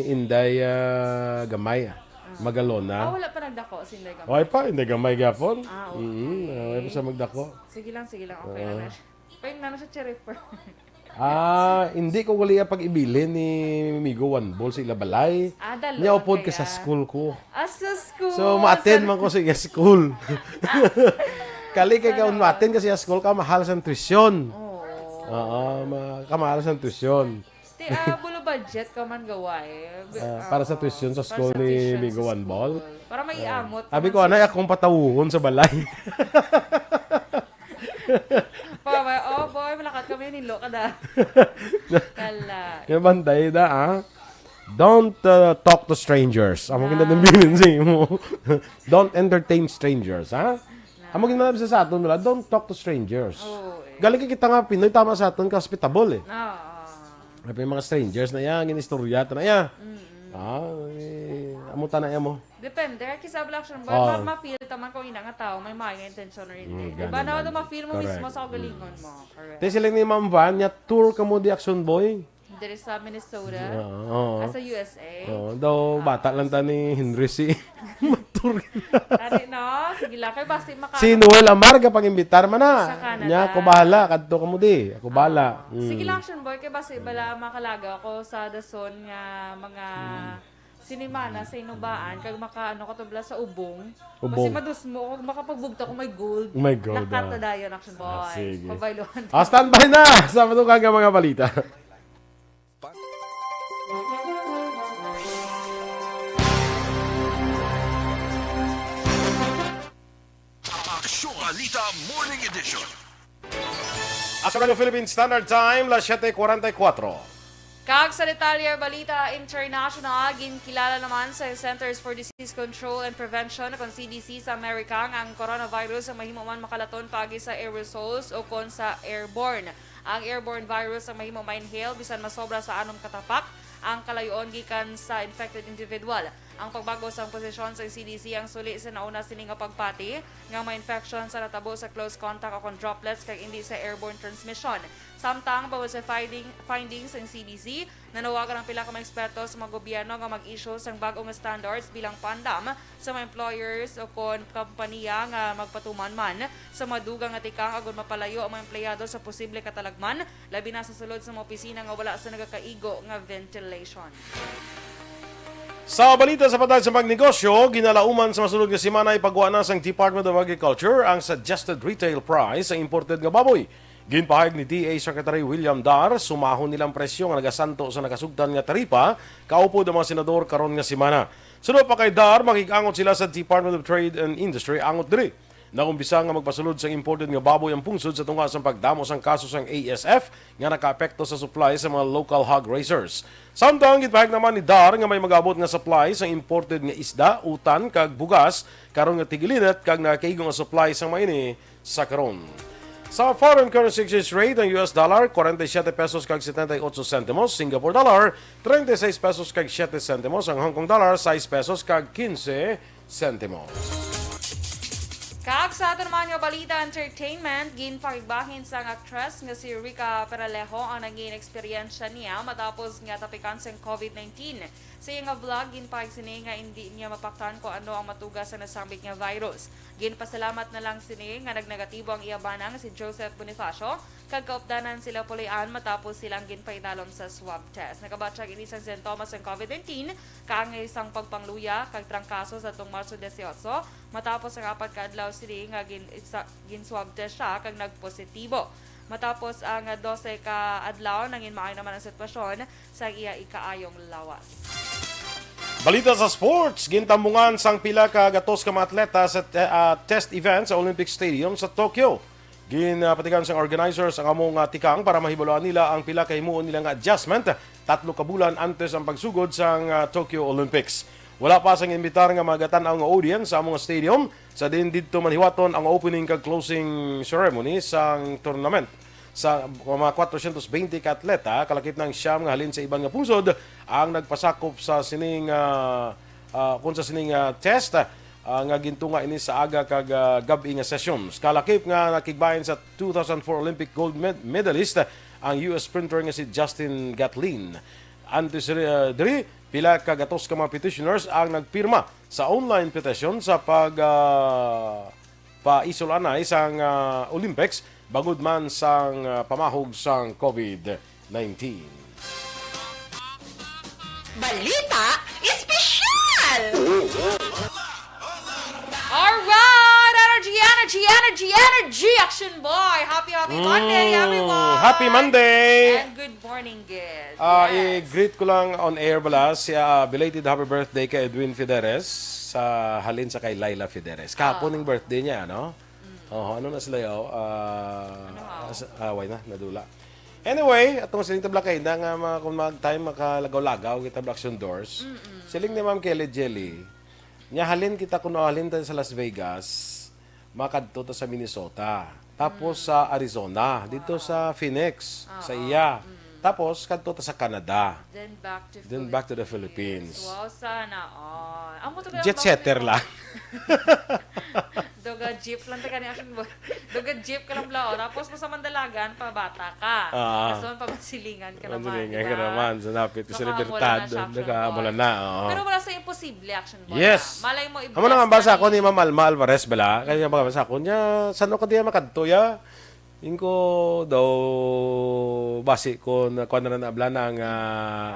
Inday ah, Gamay, ah, Magalona. Ah, wala pa nagdako si Inday Gamay. Why pa? Inday Gamay gapon? Ah, okay. Mm, ah, why pa siya magdako? Sige lang, sige lang. Okay Oo. na na siya. Pwede na na siya, Cherry Pearl. Ah, hindi ko gali ang pag-ibilin ni Migo One Ball sa ila balay. Ah, dalo Niya upod ka kaya. sa school ko. Ah, sa school. So, ma-attend Sa- man ko sa iya school. Kali kay ka Ano? ma-attend kasi ang school ka mahal sa tuition. Oo. Oo, ma kamahal sa tuition. Ti, ah, bulo budget ka man gawa eh. B- Ah, para sa ah, tuition sa para school sa ni tuition Migo sa One Ball. School. Para may iamot. Abi naman ko, sa- anay akong patawuhon sa balay. Pa, oh boy, malakat kami, nilo ka da. Kala. Kaya bantay na, ah. Don't uh, talk to strangers. Amo Ah. ginatambinin sa imo. Don't entertain strangers, ha? Amo ginatambinin sa aton, wala. Don't talk to strangers. Oo, eh. Galing kita nga Pinoy, tama sa aton, ka-hospitable, eh. Oo. May mga strangers na yan, ginistorya ta na yan. Ah, eh, amo ta na yan mo. Depende. Kay sa Action Boy, Oh. ma- ma-feel taman kung ina nga tao, may maayong intensyon or hindi. Mm, Diba? ganun, Na, ganun. ma-feel mo Correct. Mismo sa kaugalingon mo. Correct. Te sila ni Ma'am Van, niya tour ka mo di Action Boy. Diri sa Minnesota. Oo. Ah, sa U S A. Oo, daw bata lang ta ni Henry si Matur. Ari, no? Sige lang. Kay basi maka- Si Noel Amarga pang-imbitar man na. Sa Canada. Nya ako bahala, kadto ka mo di. Ako bahala. Ah. Mm. Sige lang, Action Boy, kay basi bala makalaga ako sa dason nga mga sinimana sa inubaan, kag maka, ano, katubla sa ubong. Ubong. Basi madusmo ako, makapagbugta ko may gold. May gold, Lakat ah. na dayon, Action Boy. Ah, sige. Pabayluhan. Ah, standby na sa madunggan nga mga balita. Aksyon Balita Morning Edition. Aksyon Radyo Philippine Standard Time, las siete cuarenta y cuatro. Kag sa detalye balita international, ginkilala naman sa Centers for Disease Control and Prevention, kon C D C sa Amerika, nga ang coronavirus ang mahimo man makalaton paagi sa aerosols o kon sa airborne. Ang airborne virus ang mahimo ma-inhale bisan masobra sa anom ka tapak ang kalayoon gikan sa infected individual. Ang pagbag-o sang posisyon sang C D C ang suli sa nauna sini nga pagpati nga may infection sa natabo sa close contact o kon droplets kag indi sa airborne transmission. Samtang bangod sa finding, findings sang C D C, nanawagan ang pila ka mga eksperto sa mga gobyerno nga mag-issue sang bag-o nga standards bilang pandam sa mga employers o kon kompanya nga magpatuman man sa madugang nga tikang agud mapalayo ang mga empleyado sa posible katalagman, labi na sa sulod sa mga opisina nga wala sa nagakaigo nga ventilation. Sa balita sa patag sa pagnegosyo, ginalauman sa masulod nga semana ipagwa na sang Department of Agriculture ang suggested retail price sa imported nga baboy. Ginpahayag ni D A Secretary William Dar, sumahon nilang presyo nga nagasanto sa nakasugtan nga taripa kaupod ang mga senador karon nga semana. Suno pa kay Dar, makig-angot sila sa Department of Trade and Industry angot diri. Nagumpisa nga magpasulod sang imported nga baboy ang pungsod sa tunga sang pagdamo sang kaso sang A S F nga nakaapekto sa supply sa mga local hog raisers. Samtang ginpahayag naman ni Dar nga may mag-abot nga supply sang imported nga isda, utan, kag bugas karon nga tig-ilinit kag nakakaigo nga supply sang maini sa karon. Sa foreign currency exchange rate, ang U S dollar, forty-seven pesos kag setenta y ocho sentimos, Singapore dollar, treinta y seis pesos kag siete sentimos, ang Hong Kong dollar, sais pesos kag quince sentimos. Kag sa aton naman nga balita, entertainment, ginpakigbahin sang aktres nga si Rica Peralejo ang nangin eksperyensya niya matapos nga tapikan sang COVID nineteen. Sa iya nga vlog, ginpahayag sini nga indi niya mapaktan kung ano ang matuga sa nasambit nga virus. Ginpasalamat na lang sini nga nagnegatibo ang iya bana nga si Joseph Bonifacio, kag kaupdanan sila puloy-an matapos sila ang ginpaidalom sa swab test. Nakabatyag ini sang sintomas sang COVID nineteen, kaangay sang pagpangluya kag trangkaso sa atong Marso dieciocho, matapos ang apat ka adlaw sini nga gin, sa, gin-swab test siya kag nagpositibo. Matapos ang dose ka adlaw, nangin maayo naman ang sitwasyon sa iya ikaayong lawas. Balita sa sports, gintambungan sang pila ka gatos ka mga atleta sa te- ah, test event sa Olympic Stadium sa Tokyo. Ginapatigan sang organizers ang amo nga tikang para mahibaluan nila ang pila ka himuon nila nga adjustment tatlo ka bulan antes ang pagsugod sang, ah, Tokyo Olympics. Wala pa sang imbitar nga magatan-aw nga audience sa amo nga stadium, sa diin didto manhiwaton ang opening kag closing ceremony sang tournament. Sa mga kwatrocientos bente ka atleta, kalakip na ang siyam nga halin sa iban nga pungsod ang nagpasakop sa sining, ah, ah, kun sa sining, ah, test, ah, nga gintunga ini sa aga kag, ah, gab-i nga sessions. Kalakip nga nakigbahin sa two thousand four Olympic gold med- medalist ang U S sprinter nga si Justin Gatlin. Antes, ah, diri, pila ka gatos ka mga petitioners ang nagpirma sa online petition sa pag, ah, paisul-anay sang, ah, Olympics bangod man sang, ah, pamahog sang covid nineteen. Balita Espesyal! Alright! Energy, energy, energy, energy! Action Boy! Happy, happy Monday, Mm, everyone! Happy Monday! And good morning, Gid. Ah, Yes. i-greet ko lang on air bala si, ah, belated happy birthday kay Edwin Fideres sa halin sa kay Laila Fideres. Kahapon Ah. Ang birthday niya, no? Oh, ano na sila yaw? Ah, Ano, ah? as- ah, why na? Nadula. Anyway, atong siling tabla kay na nga mga, kung mag time makalagaw-lagaw kita Black Doors. Siling ni Ma'am Kelly Jelly, nya halin kita kuno halin ta sa Las Vegas, makadto ta sa Minnesota. Tapos sa Arizona, dito sa Phoenix, sa iya. Tapos kadto ta sa Canada. Then back to Then back to the Philippines. Wow, sana all. Amo to Jet setter lang. Doga jeep lang ta kani Action Boy. Doga jeep ka lang bala, oh. Tapos mo sa Mandalagan, pabata ka. Ah. Tapos man pabasilingan ka naman, Masilingan di ka ba? naman sa napit sa Nakaamula na Libertad. siya, Action Nakaamula Boy. na, oo. Pero wala sa imposible, Action Boy. Yes. Ah. Malay mo, Amo na nga i-bless basa ka ako ni Ma'am Alma Alvarez bala. Kaya nga basa ko niya, saan ka diya makadto ya? Ingko daw basi ko na kuan na abla na nga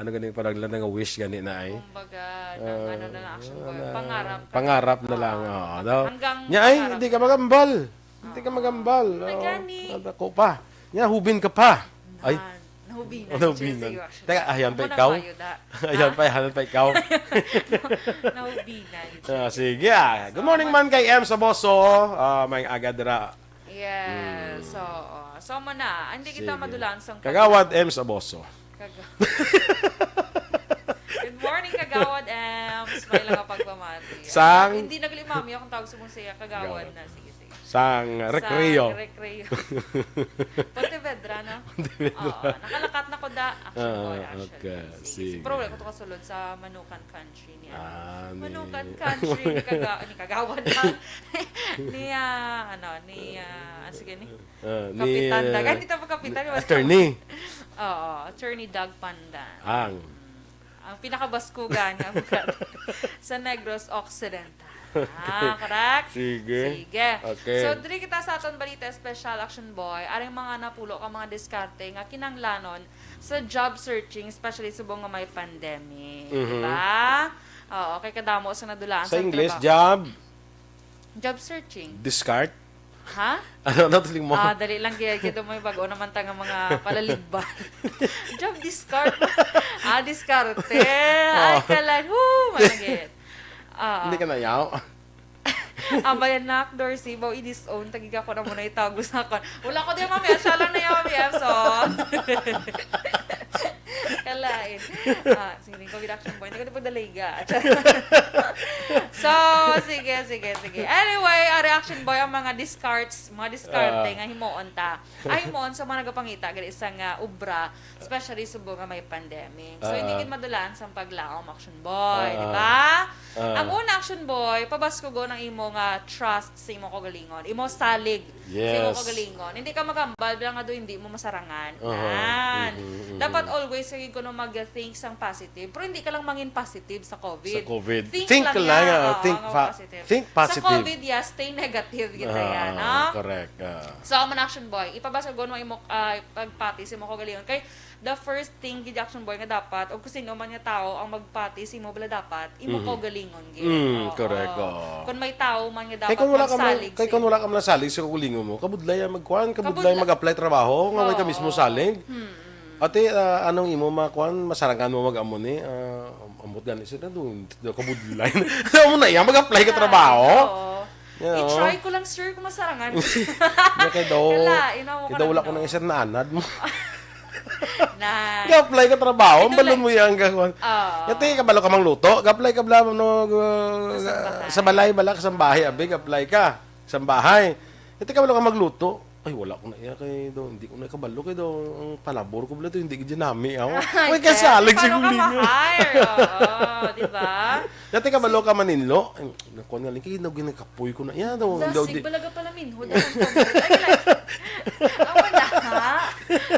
ano gani parang lang nga wish gani na ay. Kumbaga, nang ano na lang, Action Boy. Ah, Pangarap. Pangarap na lang. Ah. Oo, daw. Hanggang Nya ay, pangarap. Hindi ka magambal. Hindi ka magambal. Ay, Oo. gani. Ako pa. Nya hubin ka pa. Ay. Ah, nahubinan. Nahubinan. Cheers, Action Boy. Teka, ayan pa Amo na ikaw? kayo, da. Ayan Ha? pa, ayan pa ikaw. Nahubinan. Ah, sige, ah. Good morning man kay M Saboso. Ah, may aga dira. Yes. So, oh. So, mo na. Hindi kita Sige. madulaan sa Kagawad M Saboso. Kaga- Good morning, Kagawad M. Smile lang ang pagpamati. Sang- Hindi naglimami akong tawag sa musaya. Kagawad Gawad. Na. Sige, sige. Sang recreo. Sang recreo. Pontevedra, no? Pontevedra. Oo. Nakalakat na ko da. Action Ah, Boy, actually. okay. Sige, Sige. sige. Pero wala ko to kasulod sa Manukan Country niya. Ah, ni- Manukan Country ni Kaga-, ni Kagawad na. Ni, ah, ano, ni, ah, sige ni. Ah, ni, Kapitan ah, Dagan. Hindi tama Kapitan. Wala. Attorney. Oo, Attorney Doug Pandan. Ang. Ang pinakabaskugan nga abogado sa Negros Occidental. Ah, correct? Sige. Sige. Okay. So, diri kita sa aton balita special, Action Boy. Aring mga napulo ka mga diskarte nga kinanglanon sa job searching, especially subong nga may pandemic. Mhm. Diba? Oo, kay kadamo sa nadulaan Sa sa English, trabaho. Job, Job searching. discard. Ha? Ano, ano tuling mo? Ah, dali lang kaya kita mo yung bago naman ta nga mga palaligban. Job discard. Ah, diskarte. Ay, Oh. kalan. Woo! Managit. Ah. Hindi ka nayaw? Ang bayan na, Dorsey, baw i-disown, tagiga ko na muna itago sa akon. Wala ko di, Mami, ah, siya lang na yung Mami, ah, so. Kalain. Ah, sige, ko reaction boy. Hindi ko di pagdaliga. So, sige, sige, sige. Anyway, ang reaction boy, ang mga discards, mga diskarte Ah. nga himuon ta. Ay, himuon sa mga nagapangita, gali isang ah, ubra, especially subong nga may pandemic. So, hindi Ah. gid madulaan sa paglaom, action boy, Ah. di ba? Ah. Ang una, action boy, pabaskugon ang imo nga trust sa imo kaugalingon, imo salig sa imo Yes. kaugalingon. Hindi ka magambal bilang nga do hindi mo masarangan. Aha. Nan. Mhm, mhm. Dapat always kay kuno mag-think sang positive, pero hindi ka lang mangin positive sa COVID. Sa COVID. Think, Think lang, lang, nga, ah, oo, think nga pa- positive. think positive. Sa COVID, yes, stay negative gid Ah, yan, no? Correct. Ah. So, amo na, action boy, ipabaskugon mo imo ah, pagpati sa imo kaugalingon. Kay the first thing gid, action boy, nga dapat, o kung sino man nga tao ang magpati sa imo, bala dapat imo Mhm. kaugalingon gid. Mm, Oo. correct, oo. Kung may tao man nga dapat Kay kung wala ka man, magsalig kay sa kung imo. wala ka man nasalig sa kaugalingon mo, kabudlay ang magkuan, kabudlay Kabudlay. mag-apply trabaho, nga may ka Oo. mismo salig. Hmm. Ate, ah, anong imo makuan, masarangan mo mag-amo ni? Ah, ambot gani sila do, do kabudlay. Amo na iya, mag-apply ka trabaho. Oo. Yeah, oh. I-try ko lang, sir, kung masarangan. Nga kay daw, Kalain ako kay daw wala ko nang isa na anad mo. Na. Ga-apply ka trabaho, ang Ito balon lang. mo yan, gakuan. Ah. Yati, kabalo ka mangluto, ga-apply ka bala, no, uh, Sa bahay. sa balay, bala, ka sa bahay, abi, ga-apply ka. Sa bahay. Yati, kabalo ka magluto. Ay, wala ko na iya kay daw, hindi ko na kabalo kay daw, ang palabor ko bala to, hindi gid nami, aw. Ay, Uy, kaya kasalig paano siguro ka ninyo. ma-hire? Oo, di ba? Dati kabalo ka maninlo. Ay, nakuha nga lang, kay daw ginakapoy ko na iya, daw, daw, Dasig di, balaga pala minho, daw ang pabor. Ay, like, amo na, ha?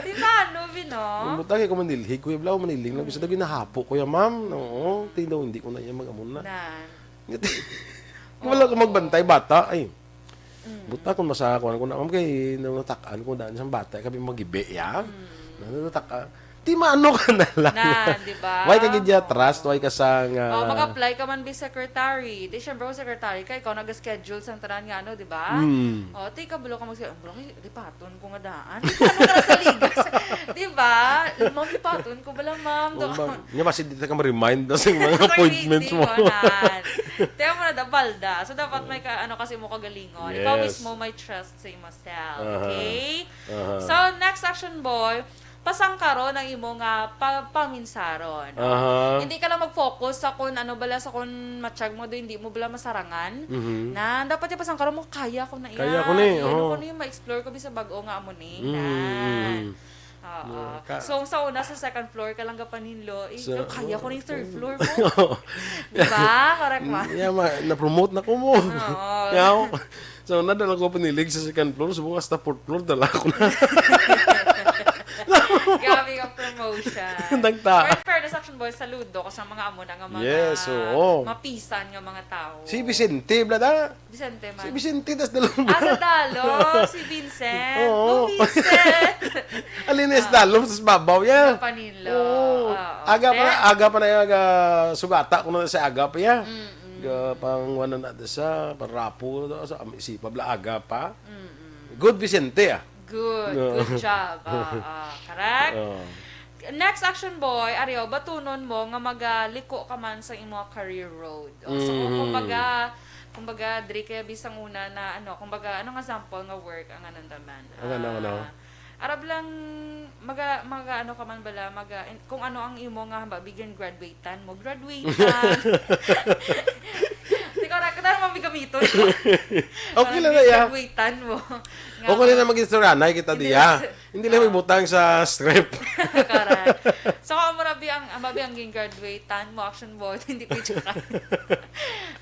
Di ba, ano, Vino? Ang butang ko manilhig, Kuya Blau, maniling lang. Gusto daw ginahapo, Kuya Ma'am. Oo, ti daw, hindi ko na iya mag-amo na. Nan. Wala ko Oo. magbantay, bata, ay. Mm. Buta kung masakuan ko na, ma'am, kay natakan ko daan sa bata, kami magibi, ya? Mm. Na, nataka-, di maano ka na lang. Na, di ba? Why ka gid ya Oo. trust? Why ka sang, Oh, ah, mag-apply ka man bi secretary. Di, syempre, kung secretary ka, ikaw nag-schedule sang tanan nga, ano, di ba? Mm. Oh, ti, kabalo ka mag-, "Bro, lipaton ko nga daan." Ano ka na sa ligas? Di ba? "Ma'am, lipaton ko bala, ma'am." Oh, To- ma'am. Nya, basi di ta ka ma-remind na sa mga Sa appointments meeting mo. ko, nan. Tiyan mo na, da, balda. So, dapat may ka, ano, kasi mo kagalingon. Ikaw Yes. mismo may trust sa imo self. Aha. Okay? Aha. So, next action, boy, pasangkaron ang imo nga pa-, paminsaron. Aha. Hindi ka lang mag-focus sa kung ano bala, sa kung matsyag mo do, hindi mo bala masarangan. Mhm. Na, dapat yung pasangkaron mo, "Kaya ko na iya. Kaya ko ni, Ano oo. ko ni, ma-explore ko, bisa bag-o nga amo ni." Mm, Na. mm. Oo. No, ka- So, sa una, sa second floor ka lang gapaninlo, eh, Sa- kaya ko na yung third floor mo. Di ba? Correct ba? Mm, yeah, ma-, na-promote na ko mo. Oo. Yeah, oh. So, nadala ko panilig sa second floor, subong hasta fourth floor, dala ko na. Grabe yung promotion. Tagta. Pero in fairness, Action Boy, saludo ko sa mga amo na nga mga Yes, oo. mapisan nga mga tao. Si Vicente, blada. Vicente man. Si Vicente, tas dalom. Ah, sa dalom, si Vincent. Oo. Oh, Vincent. Alin is Ah. dalom, tas babaw, ya. Sa Panilo. Oo. Oo. Aga pa na, Te- aga pa na yung aga, sugata ko na sa aga pa, ya. Mm-mm. Ga, pang wala na da sa, pang rapo na da sa, am-, si Pabla aga pa. Mm-mm. Good Vicente, ah. Good. No. Good job. Ah, ah, correct? Oo. Next action, boy, ariyo, batunon mo nga magaliko ka man sa imong career road. O, so, Mhm. kumbaga, kumbaga, diri kaya bisang una na, ano, kumbaga, ano nga sample nga work ang anong daman? Ang ano, ano? Ah, arab lang, maga, maga, ano ka man bala, maga, in-, kung ano ang imo nga, hamba, bigyan graduatean mo, graduatean. Di ko na, kita naman may gamiton. Okay lang na, ya. Graduatean mo. Nga Okay lang na mag-istoryanay kita Hindi diya. na sa- Hindi lang may Ah. butang sa script. Correct. So, amo na, bi, ang, ang, bi, ang gin-graduatean mo, action boy, hindi ko i-check.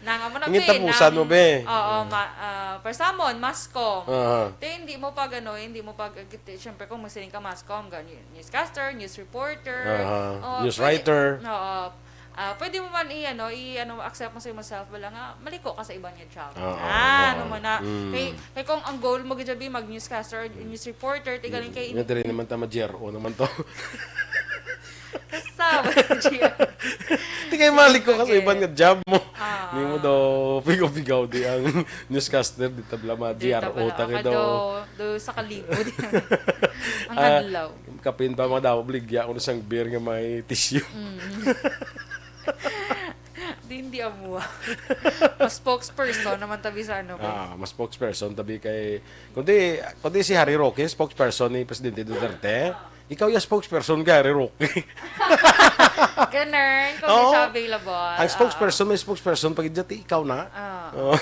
Nang amo na, Ngin bi, tapusan nang, mo, be. Oo, Mm. ma-, ah, for someone, mass comm. Aha. Te, hindi mo pag, ano, hindi mo pag, eh, syempre, kung magsiling ka mass comm, ga-, newscaster, news reporter. Aha. Oo, News pwede, writer. Oo. Ah, pwede mo man i-, ano, i-, ano, accept mo sa imong self, wala nga, maliko ka sa iban nga job. Oo, Ah, oo. ano mo na. Mm. Kay, kay kung ang goal mo, gid, bi, mag-newscaster, Mm. news reporter, ti galing kay Nga diri naman ta, ma-G R O naman to. Kasawa, G R O. Di kay maliko ka sa Sige. iban nga job mo. Ah. Di mo daw pigaw-pigaw di ang newscaster, di tabla ma-G R O Di tabla, ta kay ah, daw. daw, daw sa kalibo di ang Ah, adlaw. Kapin pa mga daw, obligya ko na sang beer nga may tissue. Mm. Di, hindi amo. Mas spokesperson naman tabi sa ano, ba? Ah, mas spokesperson tabi kay, kundi, kundi si Harry Roque, spokesperson ni Presidente Duterte. Ikaw yung spokesperson kay Harry Roque. Ganun, kung Oo. di siya available. Ang Oo. spokesperson, may spokesperson, pag ikaw na. Oo. Oo.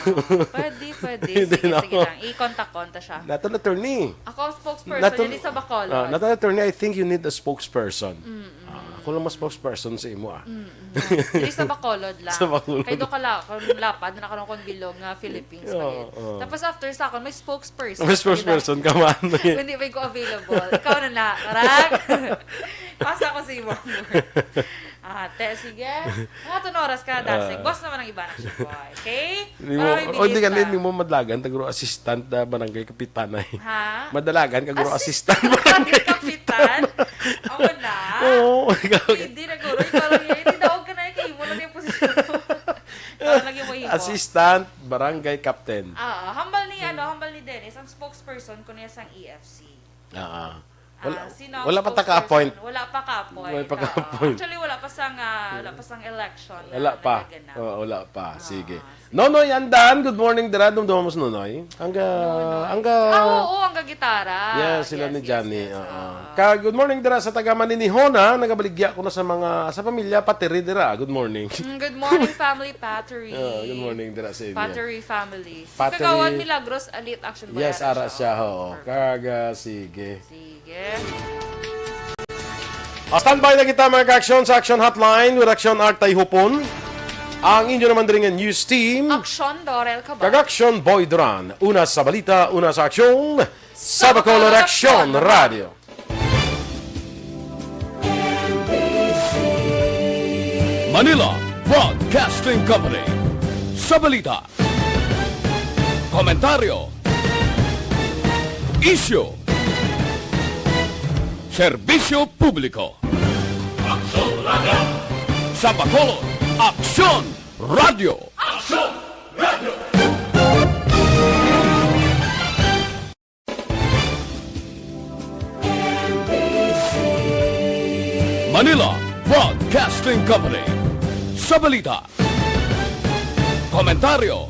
Pwede, pwede. Hindi Sige, na sige ako. lang. I-contact ko, ta siya. Not an attorney. Ako ang spokesperson, Not an-, hindi sa Bacolod. ah, not an attorney, I think you need a spokesperson. Mm, mm. Ah, ako lang mas spokesperson sa imo, ah. Mm, mm. Hindi sa Bacolod lang. Sa Bacolod. Kay do ka la-, kung lapad na karon kung bilog nga Philippines pa Oo, gid. oo. Tapos after sa akon, may spokesperson May pa gid. spokesperson ka man. Hindi ba ko available? Ikaw na na, karak. Pasa ko sa imo. Ate, sige. Mga tun oras ka, dasig. Ah. Boss naman ang iba na siya, boy. Okay? Di mo, Para may o, di ka bilita. Din, di mo madalagan, tagro assistant na barangay kapitan ay. Ha? Madalagan, kagro Assistant assistant barangay barangay kapitan? kapitan? Amo na? Oo, ikaw. Hindi na, guro. Ikaw lang yun. Hindi daog ka na, ikaw mo lang yung posisyon. Ikaw lang yung mahimo. Assistant barangay captain. Ah, hambal ni, ano, hambal ni Dennis, ang spokesperson ko niya sang E F C. Ah, ah. Wala, Ah, sino ang wala pa ta spokesperson? ka-appoint. Wala pa ka-appoint. Wala pa Oo. ka-appoint. Actually, wala pa sa nga, Wala pa sang election na Wala pa. nagaganap. Oo, wala pa. Sige. Ah, sige. Nonoy Andan, good morning, dira. Dumduman mo si Nonoy. Ang ga... Ang ga... Ah, oo, ang gagitara. Yes, sila ni Johnny. Yes, Oo. ah. Ka, good morning, dira sa taga Maninihona. Nagabaligya ko na sa mga, sa pamilya, patiri, dira. Good morning. Mm, good morning, family, Pattery. Oh, good morning, dira sa inyo. Pattery family. Si Pattery. Kagawad Milagros Alit, action ba Yes, yata ara siya, Oh, oo. perfect. Kaga, sige. Sige. Ah, standby na kita, mga ka-action, sa Action Hotline with Action Art Tay Hupon. Ang inyo naman diri nga news team. Action, Dorel Cabal. Kag Action Boy Duran. Una sa balita, una sa aksyon. Sa Bacolod Action Radio. Manila Broadcasting Company. Sa balita, komentaryo, isyu, serbisyo publiko. Aksyon Radio. Sa Bacolod, Aksyon Radio. Aksyon Radio. Manila Broadcasting Company. Sa balita, komentaryo,